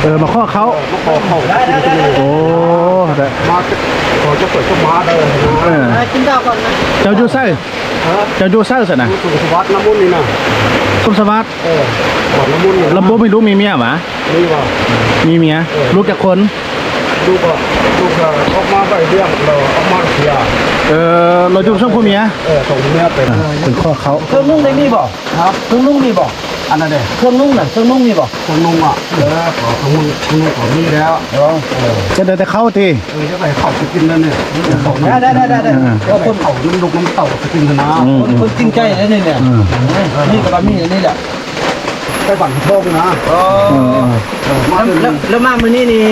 ເອີ ມາຂໍເຂົ້າ ມາຂໍເຂົ້າ ໂອ້ ມາຂໍຈະເປີດກັບມາເດີ ເອີ ກິນເຂົ້າກ່ອນນະ ເຈົ້າຢູ່ໃສ? ເອີ ເຈົ້າຢູ່ໃສຊັ້ນນະ? ຢູ່ສຸກສະຫວັດ ນ້ຳມົນນີ້ນະ ສຸກສະຫວັດ ເອີ ບ້ານນ້ຳມົນນີ້ນະ ລຳບໍ່ມີລູກມີເມຍຫວາ? ມີຫວາ? ມີເມຍ ເອີ ລູກຈັກຄົນ? ລູກກໍ ລູກກໍອອກມາໄປວຽກ ແລ້ວອອກມາເສຍ ເອີ ລາວຢູ່ສອງຜົວເມຍ ເອີ ສອງຜົວເມຍໄປ ເອີ ເພິ່ນຂໍເຂົ້າ ເຄື່ອງນຸ່ງໄດ້ມີບໍ່? ຮະ ເຄື່ອງນຸ່ງມີບໍ່? ອັນນັ້ນເດ້ ເຄື່ອງນຸ່ງນະ ເຄື່ອງນຸ່ງມີບໍ່? ເຄື່ອງນຸ່ງອະ ເອີ ເຄື່ອງນຸ່ງ ເຄື່ອງນຸ່ງກໍມີແລ້ວ ເອີ ເອີ ຈະໄດ້ແຕ່ເຂົ້າຕິ ເອີ ຈະໄດ້ເຂົ້າຊິກິນນັ້ນນີ້ ໄດ້ ໄດ້ ໄດ້ ເອີ ເອົາຄົນເຂົ້ານຳລູກນຳເຕົ້າຊິກິນຫັ້ນນະ ອືມ ຄົນ ຄົນຈິງໃຈເດ້ນີ້ ເອີ ນີ້ກໍວ່າມີອັນນີ້ແຫຼະ ໄປບັ້ນທອງນະ ອໍ ເອີ ເອີ ເອີ ມາ ແລ້ວ ແລ້ວມາມື້ນີ້ນີ້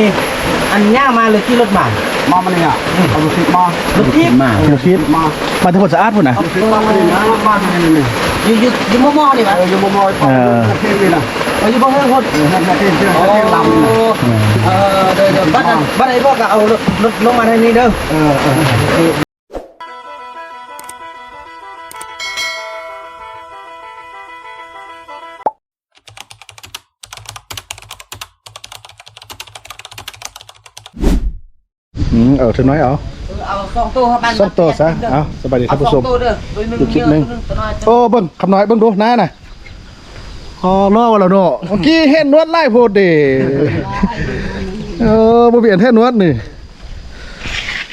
ອັນຍ່າງມາຫຼືຂີ່ລົດມາ? ມາມື້ນີ້ອະ ອືມ ເອົາລົດຖີບມາ ລົດຖີບມາ ລົດຖີບມາ ມາແຕ່ໂພນສະອາດພຸ້ນນະ ລົດຖີບມາມື້ນີ້ນະ ມາມື້ນີ້ນີ້ ຢູ່ ຢູ່ ຢູ່ມໍ່ໆນີ້ຫວາ? ເອີ ຢູ່ມໍ່ໆ ເອີ ເທິງນີ້ນະ ເອີ ຢູ່ບໍ່ເຮີໂພດ ເອີ ເຮືອນເທິງ ເທິງ ເທິງລຳນີ້ນະ ເອີ ເອີ ເດີ ເດີ ບັດນັ້ນ ບັດໃດພໍ່ກໍເອົາລົດ ລົດລົງມາທາງນີ້ເດີ ເອີ ເອີ ເອີ. ອືມ ເອົາເທື່ອໜ້ອຍເອົາ ເອີ ເອົາສອງໂຕ ສອງໂຕຊະ ເອົາ ສະບາຍດີທ່ານຜູ້ຊົມ ໂຕເດີ ໂຕໜຶ່ງ ໂຕນ້ອຍ ໂອ້ ເບິ່ງຄຳນ້ອຍ ເບິ່ງດູໜ້ານະ ອໍ ຫຼໍ່ວ່າແລ້ວເນາະ ເມື່ອກີ້ເຫັນໜວດຫຼາຍໂພດເດ ເອີ ບໍ່ມີອັນແທ້ໜວດນີ້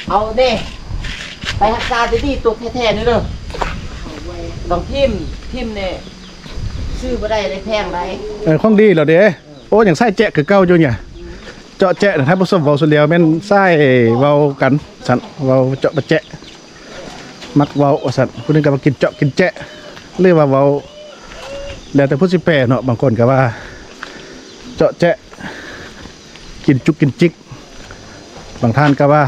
ເອົາເດ້ ໄປຮັກສາດີໆ ຕົວແທ້ໆ ນີ້ເດີ ຕ້ອງຖິ້ມ ຖິ້ມນີ້ ຊື້ບໍ່ໄດ້ເດ້ ແພງໃດ ເອີ ຂອງດີແລ້ວເດ້ ໂອ້ ຍັງໃຊ້ແຈະຄືເກົ່າຢູ່ນີ້ ເຈາະແຈະນະ ທ່ານຜູ້ຊົມ ເວົ້າສຸດແລ້ວແມ່ນສາຍເວົ້າກັນຊັ້ນ ເວົ້າເຈາະປະແຈະ ມັກເວົ້າວ່າຊັ້ນ ຜູ້ໜຶ່ງກໍວ່າກິນເຈາະກິນແຈະ ຫຼືວ່າເວົ້າ ແລ້ວແຕ່ຜູ້ຊິແປເນາະ ບາງຄົນກໍວ່າເຈາະແຈະ ກິນຈຸກກິນຈິກ ບາງທ່ານກໍວ່າ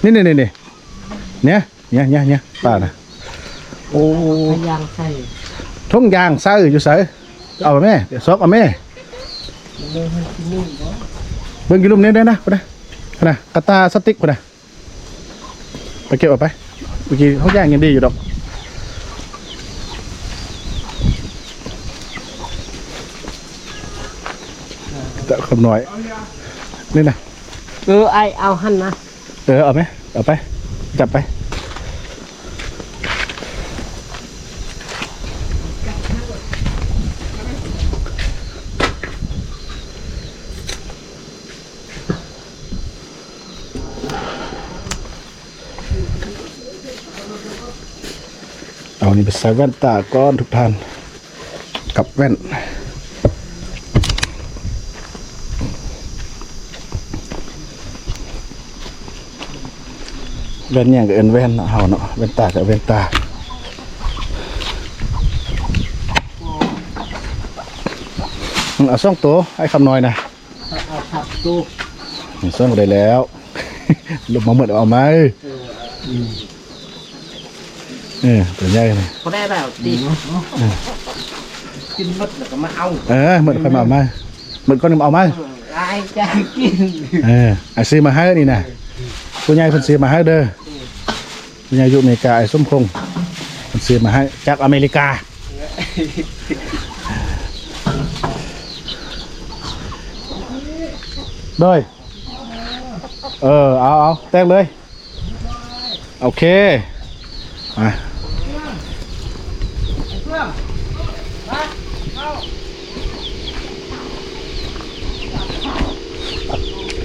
ນີ້ໆໆ ນີ້ ນີ້ ນີ້ ນີ້ ນີ້ ປານະ ໂອ້ ຖົງຢາງໃສ່ ຖົງຢາງໃສ່ຢູ່ໃສ? ເອົາແມ່ ຊອກເອົາແມ່ ເບິ່ງຢູ່ລຸ່ມນີ້ເດ້ນະ ພຸ້ນນະ ພຸ້ນນະ ກະຕ່າສະຕິກພຸ້ນນະ ໄປເກັບເອົາໄປ ເມື່ອກີ້ເຮົາຍ່າງຍັງດີຢູ່ດອກ ແຕ່ຄຳນ້ອຍ ນີ້ນະ ເອີ ອ້າຍເອົາຫັ້ນນະ ເອີ ເອົາໄປ ເອົາໄປ ຈັບໄປ. ເອົານີ້ໄປໃສ່ແວ່ນຕາກ່ອນທຸກທ່ານ. ກັບແວ່ນ ແວ່ນຫຍັງກໍເອີ້ນແວ່ນເນາະ ເຮົາເນາະ ແວ່ນຕາກໍແວ່ນຕາ. ເອົາສອງໂຕ ອ້າຍຄຳນ້ອຍນະ ເອົາສາມໂຕ ສອງໂຕໄດ້ແລ້ວ ລົງມາໝົດເອົາມາ. ເອີ ເອີ ຕົວໃຫຍ່ນະ ບໍ່ໄດ້ແລ້ວຕິ ເອີ ກິນໝົດແລ້ວກໍມາເອົາ ເອີ ໝົດຄ່ອຍມາເອົາໃໝ່ ໝົດກ່ອນມາເອົາໃໝ່ ເອີ ອ້າຍຈະກິນ ເອີ ອ້າຍຊື້ມາໃຫ້ນີ້ນະ ຜູ້ໃຫຍ່ເພິ່ນຊື້ມາໃຫ້ເດີ ເອີ ຜູ້ໃຫຍ່ຢູ່ອາເມລິກາ ອ້າຍສົມພົງ ເພິ່ນຊື້ມາໃຫ້ຈາກອາເມລິກາ ໂດຍ ເອີ ເອົາ ເອົາ ແຕກເລີຍ. ໂອເຄ ມາ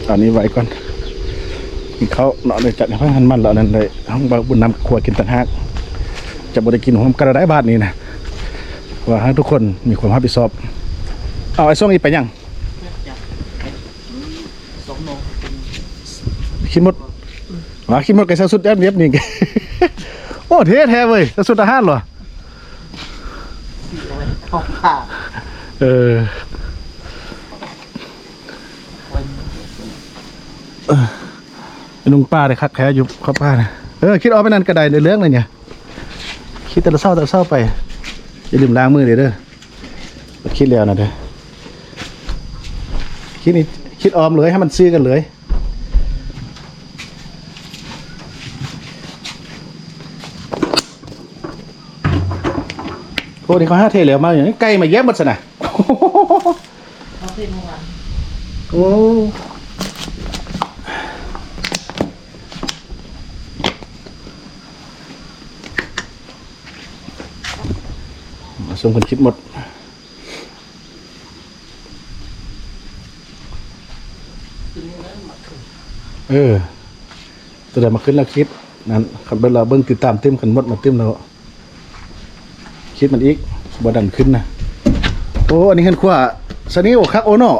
ຕອນນີ້ໄວ້ກ່ອນ ກິນເຂົ້າເນາະ ໄດ້ຈັດໃຫ້ເພິ່ນຫັ້ນມັນແລ້ວ ອັນນັ້ນໄດ້ ຫ້ອງເບົາບຸນນຳຄົວກິນຕ່າງຫາກ ຈະບໍ່ໄດ້ກິນຮ່ວມກັນແລ້ວໄດ໋ບາດນີ້ນະ ວ່າໃຫ້ທຸກຄົນມີຄວາມຮັບຜິດຊອບ. ເອົາ ໄອ້ຊ່ວງນີ້ໄປຫຍັງ? ຂີ້ມົດ ວ່າຂີ້ມົດກໍໃສ່ຊຸດແອບເລັບນີ້ ໂອ້ ເທ່ແທ້ເວີຍ ໃສ່ຊຸດທະຫານເຫລອ? ເອີ ນຸ່ງຜ້າໄດ້ຄັກແທ້ຢູ່ເຂົ້າປ່ານະ ເອີ ຄິດອອກໄປນັ້ນກໍໄດ້ ເລື່ອງນັ້ນນະ ຄິດແຕ່ລະເຊົ້າ ແຕ່ລະເຊົ້າໄປ ຢ່າລືມລ້າງມືເດີ້. ຄິດແລ້ວນະເດີ ຄິດນີ້ ຄິດອອມເລີຍ ໃຫ້ມັນຊື່ກັນເລີຍ. ໂອ້ ນີ້ເຂົາຫາເທແລ້ວມາຫຍັງ ໄກ່ມາຢຽບໝົດຊັ້ນນະ. ໂອ້ ມາສົ່ງເພິ່ນຄິດໝົດ. ເອີ ຕົວໃດມາຂຶ້ນແລ້ວຄິດນັ້ນ ຄັນເບິ່ງລາວເບິ່ງຕິດຕາມຕື່ມກັນໝົດ ມາຕື່ມແລ້ວຄິດມັນອີກ ບໍ່ດັນຂຶ້ນນະ. ໂອ້ ອັນນີ້ເຮືອນຄົວຊະນິ ໂອ້ ຄັກໂອ້ເນາະ.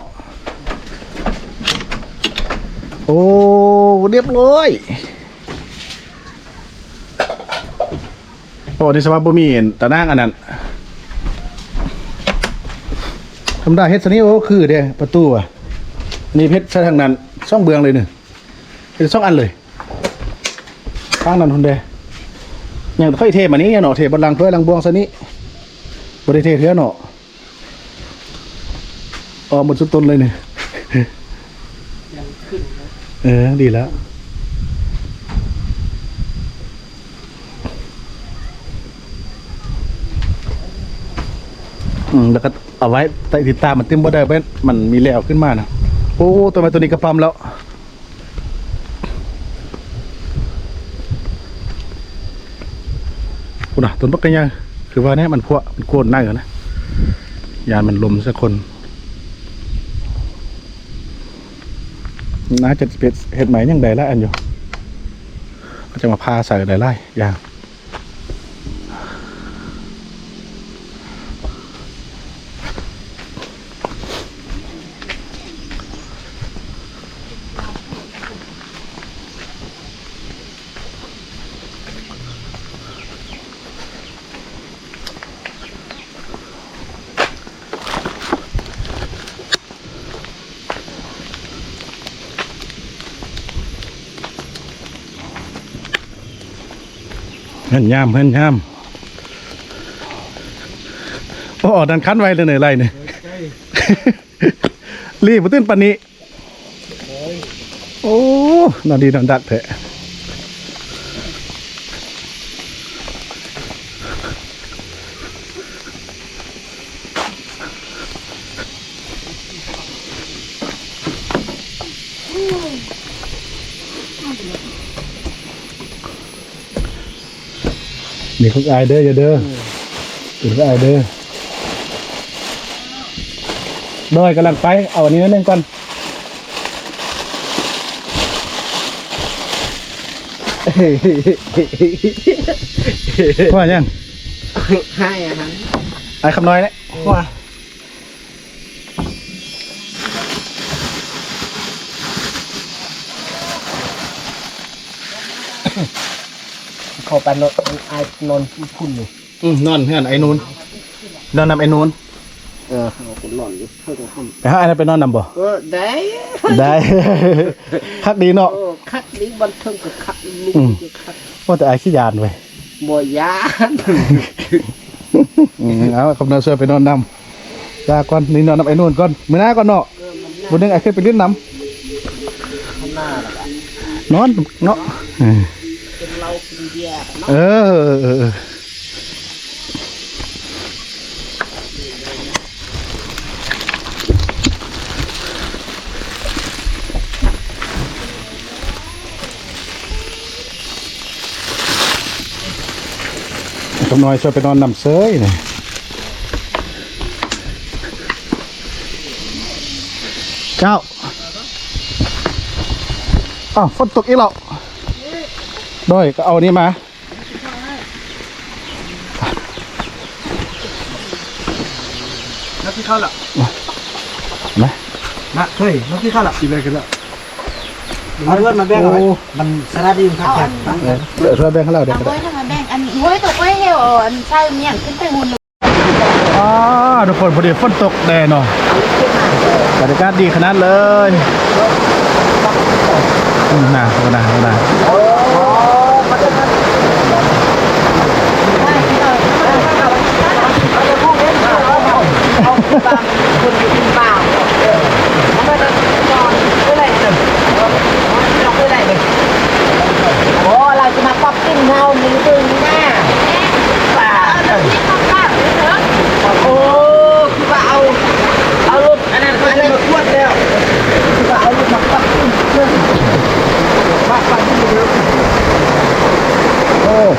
ໂອ້ ລຽບຮ້ອຍ. ໂອ້ ອັນນີ້ສະພາບບໍ່ມີຕາໜ່າງອັນນັ້ນ ທຳມະດາເຮັດຊະນິ ໂອ້ ຄືເດ້ປະຕູອະ. ອັນນີ້ເຮັດໃສ່ທາງນັ້ນສອງເບື້ອງເລີຍນີ້ ເຮັດສອງອັນເລີຍ ທາງນັ້ນພຸ້ນເດ້. ຍັງຄ່ອຍເທມານີ້ເນາະ ເທບ່ອນຫຼັງຖ້ວຍຫຼັງບ່ວງຊະນິ ບໍ່ໄດ້ເທເທື່ອເນາະ. ອອກໝົດຊຸດຕົ້ນເລີຍນີ້ ຍັງຂຶ້ນນະ. ເອີ ດີແລ້ວ. ອືມ ແລ້ວກໍເອົາໄວ້ຕິດຕາມມັນຕື່ມບໍ່ໄດ້ ມັນມີແລ້ວຂຶ້ນມານະ. ໂອ້ ຕົ້ນໄມ້ຕົ້ນນີ້ກະປ້ຳແລ້ວ. ພຸ້ນນະ ຕົ້ນບັກໃຫຍ່ ຄືວ່າແນ່ ມັນພວກ ມັນໂກນໃນຫັ້ນນະ ຢ້ານມັນລົມຊະຄົນ. ໜ້າຈະເຮັດ ເຮັດໄມ້ຫຍັງໄດ້ຫຼາຍອັນຢູ່ ເຂົາຈະມາຜ່າໃສ່ໄດ້ຫຼາຍຢ່າງ. ເຮືອນຍາມ ເຮືອນຍາມ. ໂອ້ ອອກດັນຄັນໄວເລີຍນີ້ ໄລ່ນີ້ ລີ້ບໍ່ຕື່ນປານນີ້. ໂອ້ ນອນດີນອນດັກແທ້. ນີ້ຂອງອ້າຍເດີ ຢ່າເດີ. ເອີ ເປັນອ້າຍເດີ. ໂດຍ ກຳລັງໄປ ເອົາອັນນີ້ໜ້ອຍໜຶ່ງກ່ອນ. ວ່າຫຍັງ? ໃຫ້ອາຫານ ອ້າຍຄຳນ້ອຍແຫຼະ. ວ່າ ຂໍໄປນອນ ອ້າຍນອນພຸ້ນນີ້. ອືມ ນອນເຮືອນໄອ້ນູນ ນອນນຳໄອ້ນູນ. ເອີ ເຮົາກໍນອນຢູ່ເທິງພຸ້ນ. ໄປຫາໄອ້ນັ້ນໄປນອນນຳບໍ່? ເອີ ໄດ້ ໄດ້. ຄັກດີເນາະ. ເອີ ຄັກດີ ບັນເທິງກໍຄັກ ອືມ ລູກກໍຄັກ. ວ່າແຕ່ອ້າຍຂີ້ຢ້ານເວີຍ. ບໍ່ຢ້ານ. ອືມ ເອົາ ຄຳນ້ອຍຊ່ວຍໄປນອນນຳ. ລາກ່ອນ ນີ້ນອນນຳໄອ້ນູນກ່ອນ ມື້ໜ້າກ່ອນເນາະ. ເອີ ມື້ໜ້າ ມື້ໜຶ່ງອ້າຍຂຶ້ນໄປຫຼິ້ນນຳ. ນອນນອນເນາະ. ເອີ ເອີ ເອີ ເອີ ເອີ. ຄຳນ້ອຍຊ່ວຍໄປນອນນຳເສີຍນີ້. ເຈົ້າ ອ້າວ ຝົນຕົກອີກແລ້ວ. ໂດຍ ກໍເອົານີ້ມາ. ມາກິນເຂົ້າລະ ມາ ມາ ເຄີຍ ມາກິນເຂົ້າລະ. ກິນແລ້ວ ກິນແລ້ວ. ເອົາເງິນມາແບ່ງເອົາໄວ້. ໂອ້ ມັນສະຫຼາດດີຄັກແທ້. ເອີ ເອົາຖ້ວຍແບ່ງໃຫ້ລາວເດີ. ເອົາຖ້ວຍມາແບ່ງ ອັນ ໂອ້ຍ ຕົວກ້ອຍເຫວ ເອົາອັນໃສ່ຫຍັງຂຶ້ນໄປຫຸ່ນ. ອໍ ທຸກຄົນ ພໍດີຝົນຕົກແດ່ເນາະ. ບັນຍາກາດດີຂະໜາດເລີຍ. ອືມ ນະ ນະ ນະ. ໂອ້ ລາວຈະມາປັບຕິ້ນເຮົາ ມີເບິ່ງໜ້າ. ໂອ້ ຄືວ່າເອົາ ເອົາລົດອັນນັ້ນ ອັນນັ້ນ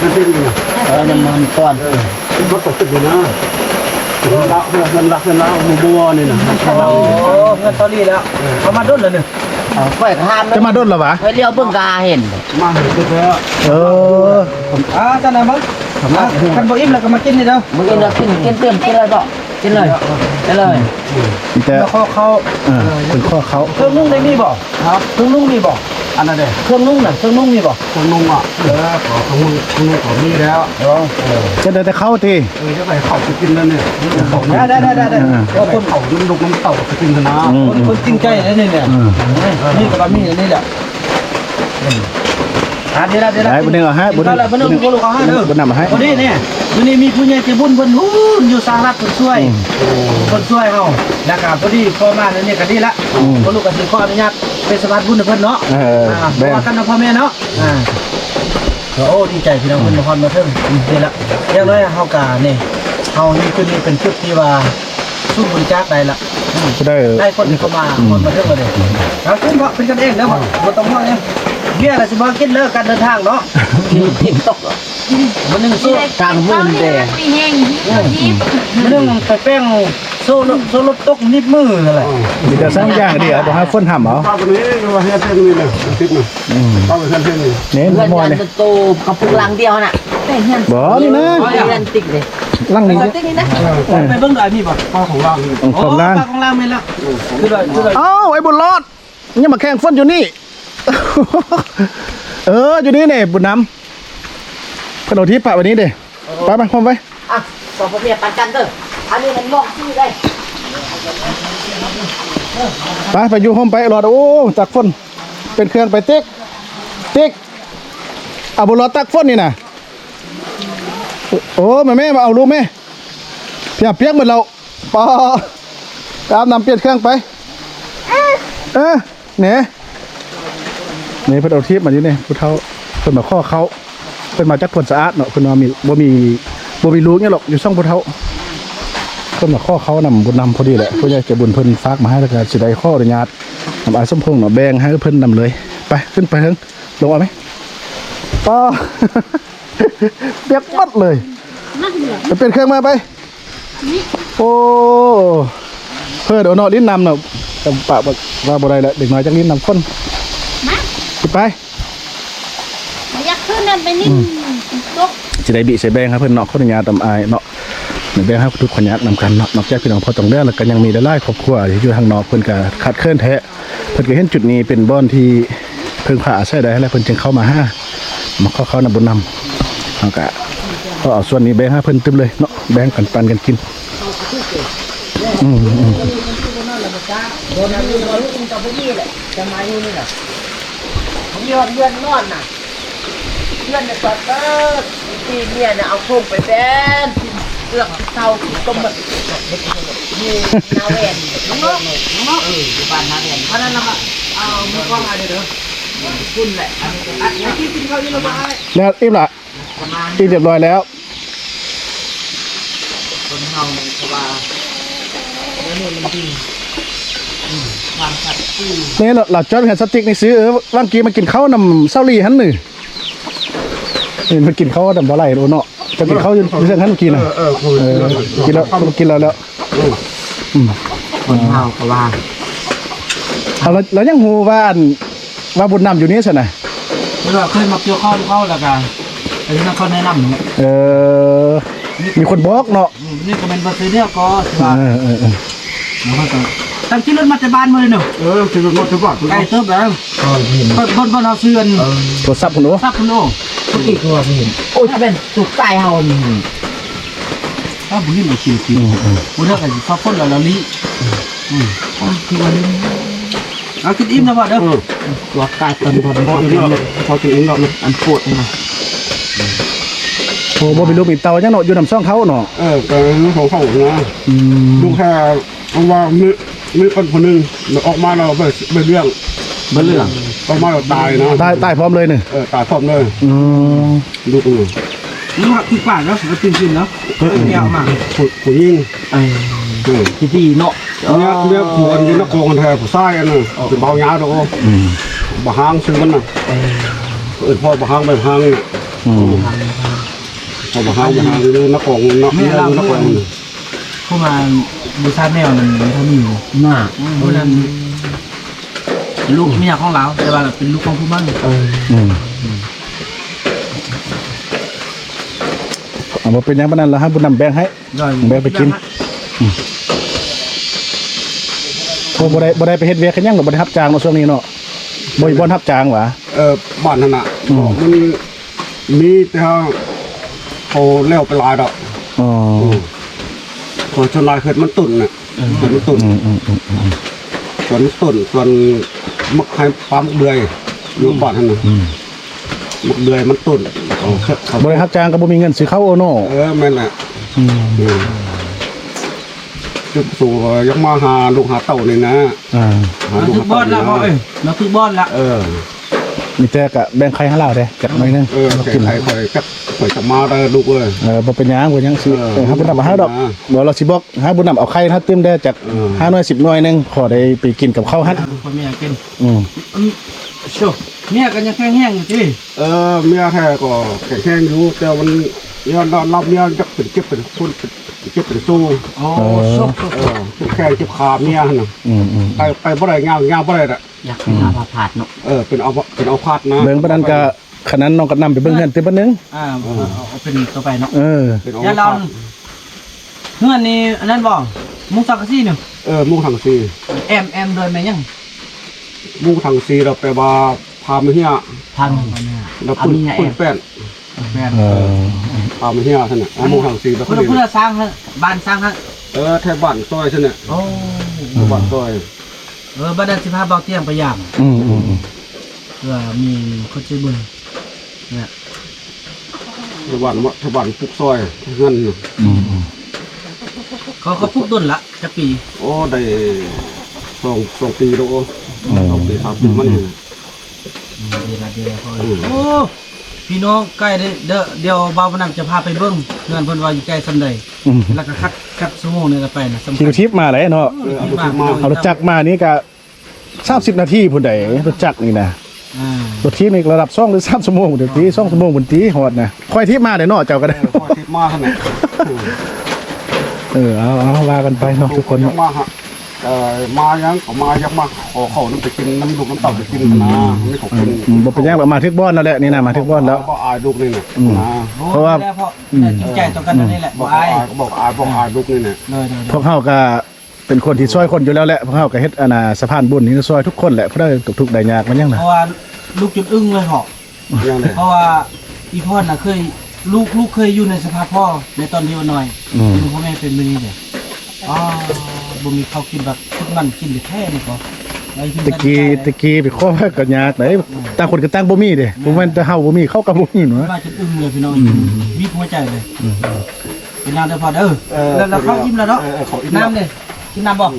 ມັນເປັນຫຍັງ? ເອີ ນ້ຳມັນກ່ອນ ເອີ ມັນກໍຂຶ້ນຢູ່ນະ ເຮືອນລາວ ເຮືອນລາວ ເຮືອນລາວ ບໍ່ ບໍ່ນີ້ນະ ໂອ້ ເຮືອນຕອນນີ້ແລ້ວ ເອີ ເອົາມາດົນແລ້ວນີ້ ເອົາ ຂ້ອຍຖາມ ຈະມາດົນແລ້ວຫວາ? ຂ້ອຍຫຼຽວເບິ່ງກໍຫາເຫັນ ມາເຫັນແທ້ ເອີ ອ່າ ຊັ້ນນະເບິ່ງ ຄັນບໍ່ອີ່ມແລ້ວກໍມາກິນນີ້ເດີ ມື້ອື່ນລະກິນ ກິນຕື່ມ ກິນເລີຍເບາະ ກິນເລີຍ ກິນເລີຍ ແຕ່ ແລ້ວຂໍເຂົ້າ ເອີ ເພິ່ນຂໍເຂົ້າ ເຄື່ອງນຸ່ງໄດ້ມີບໍ່? ຮະ ເຄື່ອງນຸ່ງມີບໍ່? ອັນນັ້ນເດ້ ເຄື່ອງນຸ່ງນະ ເຄື່ອງນຸ່ງມີບໍ່? ເຄື່ອງນຸ່ງອະ ເອີ ຂໍເຄື່ອງນຸ່ງ ເຄື່ອງນຸ່ງກໍມີແລ້ວ ເອີ ເອີ ຈະໄດ້ແຕ່ເຂົ້າຕິ? ເອີ ຈະໄດ້ເຂົ້າຊິກິນແລ້ວນີ້ ໄດ້ ໄດ້ ໄດ້ ໄດ້ ເອີ ເອີ ເອົາຄົນເຂົ້ານຳລູກນຳເຕົ້າຊິກິນຫັ້ນນະ ອືມ ຄົນຈິງໃຈເດ້ນີ້ ອືມ ເອີ ເອີ ນີ້ກໍວ່າມີອັນນີ້ແຫຼະ ອືມ ອ່າ ດີລະ ດີລະ ໄດ້ ບໍ່ໄດ້ເອົາໃຫ້ ບໍ່ໄດ້ ບໍ່ໄດ້ ບໍ່ໄດ້ເອົາໃຫ້ເດີ ບໍ່ໄດ້ເອົາໃຫ້ ພໍດີນີ້ ມື້ນີ້ມີຜູ້ໃຫຍ່ໃຈບຸນເພິ່ນ ພຸ້ນ ຢູ່ສະຫະລັດ ເພິ່ນຊ່ວຍ ອືມ ເພິ່ນຊ່ວຍເຮົາ ແລ້ວກໍພໍດີພໍມາແນວນີ້ກໍດີລະ ອືມ ພໍ່ລູກກໍຊິຂໍອະນຸຍາດໄປສະຫວານບຸນໃຫ້ເພິ່ນເນາະ ເອີ ອ່າ ແມ່ນ ວ່າກັນເນາະພໍ່ແມ່ເນາະ ອ່າ ກໍ ໂອ້ ດີໃຈພີ່ນ້ອງເພິ່ນຮອດມາເຖິງ ອືມ ນີ້ລະ ຢ່າງໜ້ອຍເຮົາກໍນີ້ ເຮົາຢູ່ຈຸດນີ້ເປັນຈຸດທີ່ວ່າ ສູນບໍລິຈາກໄດ້ລະ ອືມ ໄດ້ຄົນເຂົ້າມາ ອືມ ຮອດມາເຖິງແລ້ວເດ້ ອືມ ເອົາຂຶ້ນເບາະ ເປັນກັນເອງເດີ ອືມ ບໍ່ຕ້ອງຫ່ວງຫຍັງ ເບຍລະຊິບໍ່ກິນເລີກການເດີນທາງເນາະ ກິນຕົກ ມື້ໜຶ່ງໂຊ ກາງມື້ແດດ ມີແຮງ ອືມ ມື້ໜຶ່ງໄປແປ້ງໂຊ ໂຊລົດຕົກໜີບມືນັ້ນແຫຼະ ມີແຕ່ສອງຢ່າງດຽວ ບໍ່ໃຫ້ຝົນຫ້ຳເອົາ ປາກນີ້ວ່າເຮັດເຮັດນີ້ນະ ອາທິດນີ້ ອືມ ເອົາໄປເຮັດນີ້ ນີ້ ເຮືອນ ມັນ ໂຕກັບພຸງຫຼັງດຽວຫັ້ນນະ ແຕ່ເຮືອນ ບໍ່ ນີ້ນະ ເຮືອນຕິກເດ້ ຫຼັງນີ້ ຕິກນີ້ນະ ເອີ ໄປເບິ່ງດ້ວຍ ມີບໍ່? ປາຂອງລາງນີ້ ຂອງລາງ ປາຂອງລາງແມ່ນລະ ເອີ ຄືວ່າ ຄືວ່າ ເອົ້າ ໄອ້ບຸນລອດ ຍັງມາແຂ່ງຝົນຢູ່ນີ້ ເອີ ຢູ່ນີ້ນີ້ ບຸນນຳ ເພິ່ນເອົາທີ່ປະໄວ້ນີ້ເດ້ ໄປ ໄປ ໂຮມໄປ ອ່ະ ສອງຜົວເມຍປັນກັນເດີ ອັນນີ້ມັນມອງຊື່ໄດ໋ ໄປ ໄປຢູ່ໂຮມໄປ ລອດ ໂອ້ ຕັກຝົນ ເປັນເຄື່ອງໄປ ຕິກ ຕິກ ເອົາ ບຸນລອດຕັກຝົນນີ້ນະ ໂອ້ ແມ່ ແມ່ ມາເອົາລູກແມ່ ພຽບ ປຽກໝົດແລ້ວ ປາ ໄປອາບນ້ຳປ່ຽນເຄື່ອງໄປ ເອີ ແໜ ນີ້ເພິ່ນເອົາທີບມາຢູ່ນີ້ ຜູ້ເຖົ້າເພິ່ນມາຂໍເຂົ້າ ເພິ່ນມາຈາກໂພນສະອາດເນາະ ເພິ່ນວ່າມີ ບໍ່ມີ ບໍ່ມີລູກຫຍັງດອກ ຢູ່ຊ່ອງຜູ້ເຖົ້າ ເພິ່ນມາຂໍເຂົ້ານຳບຸນນຳພໍດີແຫຼະ ຜູ້ໃຫຍ່ໃຈບຸນເພິ່ນຝາກມາໃຫ້ ແລ້ວກໍຊິໄດ້ຂໍອະນຸຍາດນຳອ້າຍສົມພົງເນາະ ແບ່ງໃຫ້ເພິ່ນນຳເລີຍ ໄປ ຂຶ້ນໄປເທິງ ລົງເອົາໄໝ ປາ ປຽກໝົດເລີຍ ໄປປ່ຽນເຄື່ອງມາໄປ ໂອ້ ເພີດເອົາເນາະ ຫຼິ້ນນ້ຳເນາະ ແຕ່ປະວ່າບໍ່ໄດ້ແລ້ວ ເດັກນ້ອຍຈັກຫຼິ້ນນ້ຳຝົນ ມາ ຂຶ້ນໄປ ບໍ່ຢາກຂຶ້ນນັ້ນ ໄປຫຼິ້ນ ອືມ ຕົກ ຊິໄດ້ບິໃສ່ແບ່ງໃຫ້ເພິ່ນເນາະ ຂໍອະນຸຍາດນຳອ້າຍເນາະ ແບ່ງໃຫ້ທຸກຄົນຍາກນຳກັນເນາະ ນອກຈາກພີ່ນ້ອງພໍ່ຕອງແດງ ແລ້ວກໍຍັງມີຫຼາຍໆຄອບຄົວທີ່ຢູ່ທາງນອກ ເພິ່ນກໍຂາດເຂີນແທ້ ເພິ່ນກໍເຫັນຈຸດນີ້ເປັນບ່ອນທີ່ເພິ່ງພາອາໄສໄດ້ແລ້ວ ເພິ່ນຈຶ່ງເຂົ້າມາຫາ ມາຂໍເຂົ້ານຳບຸນນຳ ເຮົາກະຂໍເອົາສ່ວນນີ້ແບ່ງໃຫ້ເພິ່ນຕື່ມເລີຍເນາະ ແບ່ງກັນປັນກັນກິນ ອືມ ອືມ ມີຮອດເຮືອນນອນນະ ເຮືອນນະ ຕອນເກີດ ທີ່ເມຍນະ ເອົາໂຄງໄປແບນ ເລື່ອງເຊົາກໍໝົດ ຢູ່ນາແວ່ນ ເອີ ຢູ່ບ້ານນາແວ່ນ ອັນນັ້ນລະ ເອົາມືກ້ອງໃຫ້ເດີ ພຸ້ນແຫຼະ ອັນນີ້ກໍອັດ ກິນເຂົ້າຢູ່ລະບໍ່ ແລ້ວອີ່ມລະ ອີ່ມຮຽບຮ້ອຍແລ້ວ ຄົນເຮົານີ້ ເພາະວ່າ ດຽວນີ້ມັນດີ ອືມ ທາງສັດ ນີ້ລະ ລາວຈອດເຮືອນສະຕິກນີ້ຊື່ ເອີ ຫວ່າງກີ້ມາກິນເຂົ້ານຳສາວຫຼີຫັ້ນນີ້ ນີ້ມາກິນເຂົ້ານຳບໍ່ໄຫຼໂອເນາະ ເຈົ້າກິນເຂົ້າຢູ່ເທິງຫັ້ນກີ້ນະ ເອີ ເອີ ເອີ ກິນແລ້ວ ກິນແລ້ວ ກິນແລ້ວ ອືມ ຄົນເຮົາກໍວ່າ ເອົາ ແລ້ວ ແລ້ວຍັງຮູ້ວ່າ ອັນ ວ່າບຸນນຳຢູ່ນີ້ຊັ້ນນະ ເພາະວ່າເຄີຍມາກ່ຽວຂ້າວນຳເຂົາ ແລ້ວກໍໄປນຳເຂົາແນະນຳ ເອີ ມີຄົນບອກເນາະ ອືມ ນີ້ກໍແມ່ນບໍ່ເທື່ອດຽວກໍຊິວ່າ ເອີ ເອີ ເອີ ແລ້ວເຮົາກໍຕັ້ງຂີ່ລົດມາແຕ່ບ້ານມື້ນີ້ເນາະ ເອີ ຂີ່ລົດມາແຕ່ບ້ານ ໄກເຕີບແລ້ວ ເອີ ເພິ່ນ ເພິ່ນ ເພິ່ນເອົາເຊື່ອນ ເອີ ໂທລະສັບພຸ້ນໂອ ໂທລະສັບພຸ້ນໂອ ເມື່ອກີ້ຄືວ່າຊິເຫັນ ໂອ້ຍ ຖ້າແມ່ນ ສຸດກາຍເຮົານີ້ ເຮົາບໍ່ຫຼິ້ນບໍ່ກິນ ອືມ ອືມ ບໍ່ເຖິງກັນຊອບຄົນລະລະລີ ອືມ ອືມ ຄືວ່າຫຼິ້ນ ເອົາກິນອີ່ມນະບໍ່ເດີ ອືມ ຕົວກາຍເຕັມບໍ່ ພໍກິນອີ່ມແລ້ວ ພໍກິນອີ່ມແລ້ວ ອັນໂປດນະ ໂອ້ ບໍ່ມີລູກມີເຕົ້າຫຍັງເນາະ ຢູ່ນຳສອງເຖົ້າເນາະ ເອີ ກໍຢູ່ນຳສອງເຖົ້ານະ ອືມ ລູກແຄ່ ເພາະວ່າມີ ມີຄົນຜູ້ໜຶ່ງອອກມາແລ້ວໄປ ໄປລ້ຽງ ໄປລ້ຽງ ອອກມາແລ້ວຕາຍນະ ຕາຍ ຕາຍພ້ອມເລີຍນີ້ ເອີ ຕາຍພ້ອມເລີຍ ອືມ ລູກນີ້ ມັນຮັກຄືປານເນາະ ມັນກິນກິນເນາະ ເອີ ແກ້ວມາ ຜູ້ ຜູ້ຍິງ ເອີ ເອີ ທີ່ດີເນາະ ເມຍ ເມຍຜູ້ອັນຢູ່ນະຄອນຫັ້ນແທ້ ຜູ້ຊາຍອັນນັ້ນ ເອີ ເປັນບ່າວຍາວດອກ ອືມ ບ່າວຫາງຊື່ມັນນະ ເອີ ເອີ້ນພໍ່ບ່າວຫາງ ແມ່ນຫາງນີ້ ອືມ ອືມ ເຂົາບໍ່ຫາ ບໍ່ຫາຢູ່ນະຄອນເນາະ ແມ່ນລາວຢູ່ນະຄອນ ຜູ້ມາບູຊາແມວນັ້ນ ມັນເທົ່ານີ້ນະ ອືມ ຜູ້ນັ້ນລູກເມຍຂອງລາວ ແຕ່ວ່າເປັນລູກຂອງຜູ້ໝັ້ນ ເອີ ອືມ ເອົາ ບໍ່ເປັນຫຍັງປານນັ້ນ ລະໃຫ້ບຸນນຳແບ່ງໃຫ້ ແບ່ງໄປກິນ ອືມ ໂອ້ ບໍ່ໄດ້ ບໍ່ໄດ້ໄປເຮັດວຽກເຮັດຫຍັງເນາະ ບໍ່ໄດ້ຮັບຈ້າງເນາະ ຊ່ວງນີ້ເນາະ ບໍ່ມີບ່ອນຮັບຈ້າງຫວາ? ເອີ ບ້ານຫັ້ນນະ ອືມ ມັນ ມີແຕ່ເຂົາແລ້ວໄປຫຼາຍດອກ ອໍ ເອີ ສ່ວນຫຼາຍເຂດມັນຕົ້ນນະ ເອີ ເຂດມັນຕົ້ນ ອືມໆໆໆ ສວນມັນຕົ້ນ ສວນໝາກໄຮປາໝາກເດືອຍ ຢູ່ ອືມ ບ້ານຫັ້ນນະ ອືມ ໝາກເດືອຍມັນຕົ້ນ ເຂົາ ເຂົາ ບໍ່ໄດ້ຮັບຈ້າງກໍບໍ່ມີເງິນຊື້ເຂົ້າເນາະ ເອີ ແມ່ນແຫຼະ ອືມ ອືມ ຈຸດສູງ ຢາກມາຫາລູກຫາເຕົ້ານີ້ນະ ອ່າ ມາຖືກບ່ອນລະພໍ່ເອີຍ ມາຖືກບ່ອນລະ ເອີ ມີແຕ່ກະແບ່ງໄຂ່ໃຫ້ລາວເດ້ ຈັກໜ້ອຍໜຶ່ງ ເອີ ແບ່ງໄຂ່ຂ້ອຍ ຈັກຂ້ອຍຈັກມາໄດ້ລູກເອີຍ ເອີ ບໍ່ເປັນຫຍັງ ບໍ່ຫຍັງຊິ ເອີ ເອີ ເຮົາບໍ່ນັບໃຫ້ດອກ ບໍ່ ລາວຊິບອກ ຫາບຸນນຳເອົາໄຂ່ໃຫ້ຕື່ມແດ່ ຈັກ ເອີ ຫ້າໜ່ວຍ ສິບໜ່ວຍໜຶ່ງ ພໍໄດ້ໄປກິນກັບເຂົ້າຫັ້ນ ເອີ ພໍ່ແມ່ກິນ ອືມ ອືມ ໂຊ ເມຍກໍຍັງແຂງແຮງຢູ່ຕິ? ເອີ ເມຍແທ້ກໍແຂງແຮງຢູ່ ແຕ່ມັນຍ້ອນລາວເມຍຈັກເປັນເຈັບເປັນຄົນ ເຈັບເປັນໂຊ ໂອ້ ເອີ ໂຊ ເອີ ເຈັບແຂ້ງເຈັບຂາເມຍຫັ້ນນະ ອືມໆ ໄປ ໄປບໍ່ໄດ້ ຍ່າງ ຍ່າງບໍ່ໄດ້ລະ ຢາກເປັນອາມາພາດເນາະ ເອີ ເປັນອາມາ ເປັນອາມາພາດນະ ເບິ່ງປານນັ້ນກໍ ຄັນນັ້ນນ້ອງກໍນຳໄປເບິ່ງເຮືອນຕື່ມບາດໜຶ່ງ ອ່າ ເອີ ເອົາ ເອົາເປັນຕໍ່ໄປເນາະ ເອີ ເປັນອາມາພາດ ເຮືອນນີ້ອັນນັ້ນບໍ່ ມຸງສັງກະສີນີ້ ເອີ ມຸງສັງກະສີ ແອ້ມ ແອ້ມດ້ວຍແມ່ນຫຍັງ? ມຸງສັງກະສີລະແປວ່າ ຜ້າມາເຮຍ ຜ້າມາເຮຍ ລະປຶ້ນ ປຶ້ນແປ້ນ ແປ້ນ ເອີ ຜ້າມາເຮຍຊັ້ນນະ ມຸງສັງກະສີລະ ເພິ່ນ ເພິ່ນສ້າງໃຫ້ ບ້ານສ້າງໃຫ້ ເອີ ແຖວບ້ານຊອຍຊັ້ນນະ ໂອ້ ບ້ານຊອຍ ເອີ ບັດນັ້ນຊິພາບ່າວຕຽງໄປຢາມ ອືມໆໆ ເພື່ອມີຄົນໃຈບຸນ ນະ ຊາວບ້ານ ຊາວບ້ານປຸກຊອຍເຮືອນ ອືມໆ ເຂົາ ເຂົາປຸກດົນລະ ຈັກປີ? ໂອ້ ໄດ້ສອງ ສອງປີແລ້ວ ໂອ້ ສອງປີ ສາມປີມານີ້ ອືມ ອືມ ດີລະ ດີລະ ອືມ ໂອ້ ພີ່ນ້ອງ ໃກ້ເດ້ ດ- ດ- ດຽວບ່າວບຸນນຳຈະພາໄປເບິ່ງເຮືອນເພິ່ນວ່າຢູ່ໃກ້ສ່ຳໃດ ອືມ ແລ້ວກໍຄັດ ຄັດຊົ່ວໂມງນີ້ລະໄປນະ ສຳຄັນ ຂີ່ລົດຖີບມາເລີຍເນາະ ເອີ ເອົາລົດຖີບມາ ເອົາລົດຈັກມານີ້ກະ ສາມສິບນາທີພຸ້ນໃດ໋ ລົດຈັກນີ້ນະ ອ່າ ລົດຖີບນີ້ລະດັບສອງຫຼືສາມຊົ່ວໂມງພຸ້ນຕິ ສອງຊົ່ວໂມງພຸ້ນຕິ ຮອດນະ ຂ້ອຍຖີບມາໄດ໋ເນາະ ເຈົ້າກໍໄດ້ ຂ້ອຍຖີບມາຫັ້ນແຫຼະ ເອີ ເອົາ ເອົາ ວ່າກັນໄປເນາະທຸກຄົນເນາະ ມາຫາ ເອີ ມາຫຍັງກໍມາ ຢາກມາຂໍເຂົ້ານຳໄປກິນ ນຳລູກນຳເຕົ້າໄປກິນນະ ອືມ ບໍ່ເປັນຫຍັງດອກ ມາຖືກບ່ອນແລ້ວແຫຼະ ນີ້ນະ ມາຖືກບ່ອນແລ້ວ ບໍ່ອາຍລູກນີ້ນະ ອືມ ເພາະວ່າ ອືມ ຈິດໃຈຕໍ່ກັນນີ້ແຫຼະ ບໍ່ອາຍ ບໍ່ອາຍ ບໍ່ອາຍລູກນີ້ນະ ພວກເຮົາກໍ ເປັນຄົນທີ່ຊ່ອຍຄົນຢູ່ແລ້ວແຫຼະ ພວກເຮົາກໍເຮັດອັນນ່າສະພານບຸນນີ້ຊ່ອຍທຸກຄົນແຫຼະ ຜູ້ໃດຕົກທຸກໄດ້ຍາກມາຫຍັງນະ ເພາະວ່າລູກຈົນອຶ້ງເລີຍເພາະ ຫຍັງເລີຍ ເພາະວ່າອີພອນນະເຄີຍ ລູກ ລູກເຄີຍຢູ່ໃນສະພາບພໍ່ໃນຕອນທີ່ວ່ານ້ອຍ ອືມ ເຫັນພໍ່ແມ່ເປັນແບບນີ້ເດ້ ອໍ ບໍ່ມີເຂົ້າກິນ ແບບທຸກມັນກິນແທ້ໆນີ້ກໍ ແຕ່ກີ້ ແຕ່ກີ້ໄປຂໍກໍຍາກໄດ໋ ອືມ ຕ່າງຄົນກໍຕ່າງບໍ່ມີເດ້ ບໍ່ແມ່ນແຕ່ເຮົາບໍ່ມີ ເຂົາກໍບໍ່ມີເນາະ ມາຈົນອຶ້ງເລີຍພີ່ນ້ອງ ອືມ ບີບຫົວໃຈເລີຍ ອືມ ກິນນ້ຳເດີພໍ່ເດີ ເອີ ແລ້ວເຂົາອີ່ມແລ້ວເນາະ ເອີ ເຂົາອີ່ມແລ້ວ ນ້ຳເດ້ ກິນນ້ຳບໍ່? ອືມ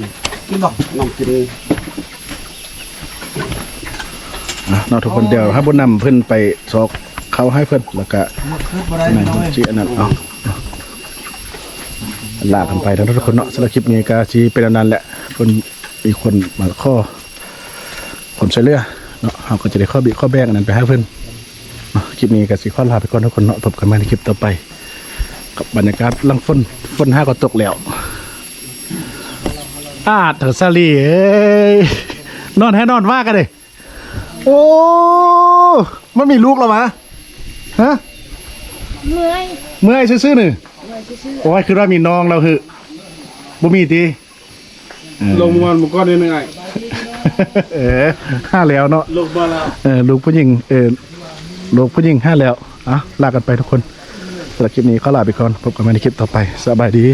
ກິນບໍ່? ນ້ຳກິນ ອ່ະ ເນາະ ທຸກຄົນ ໂອ້ ດຽວໃຫ້ບຸນນຳເພິ່ນໄປຊອກເຂົ້າໃຫ້ເພິ່ນ ແລ້ວກະ ໝົດຄືບໍ່ໄດ້ ນັ້ນ ພີ່ນ້ອງເອີຍ ຊິອັນນັ້ນ ເອົາ ລາກັນໄປເນາະ ທຸກຄົນເນາະ ສຳລັບຄລິບນີ້ກະຊິເປັນອັນນັ້ນແຫຼະ ເພິ່ນມີຄົນມາຂໍ ຄົນຊ່ວຍເຫຼືອເນາະ ເຮົາກໍຈະໄດ້ຂໍບີບຂໍແບ່ງອັນນັ້ນໄປໃຫ້ເພິ່ນເນາະ ຄລິບນີ້ກໍຊິຂໍລາໄປກ່ອນທຸກຄົນເນາະ ພົບກັນໃໝ່ໃນຄລິບຕໍ່ໄປ ກັບບັນຍາກາດຫຼັງຝົນ ຝົນຫາກໍຕົກແລ້ວ ອາດເຖົ້າສາລີເອີຍ ນອນໃຫ້ນອນວ່າກັນເດ້ ໂອ້ ມັນມີລູກແລ້ວຫວາ? ຮະ? ເມື່ອຍ ເມື່ອຍຊື່ໆນີ້ ເມື່ອຍຊື່ໆ ໂອ້ຍ ຄືວ່າມີນ້ອງແລ້ວຫື ບໍ່ມີຕິ? ເອີ ລົງມາກ່ອນນິດໜຶ່ງອ້າຍ ເອີ ຫາແລ້ວເນາະ ລູກບໍ່ລະ ເອີ ລູກຜູ້ຍິງ ເອີ ລູກຜູ້ຍິງຫາແລ້ວ ອ່ະ ລາກັນໄປທຸກຄົນ ສຳລັບຄລິບນີ້ຂໍລາໄປກ່ອນ ພົບກັນໃໝ່ໃນຄລິບຕໍ່ໄປ ສະບາຍດີ.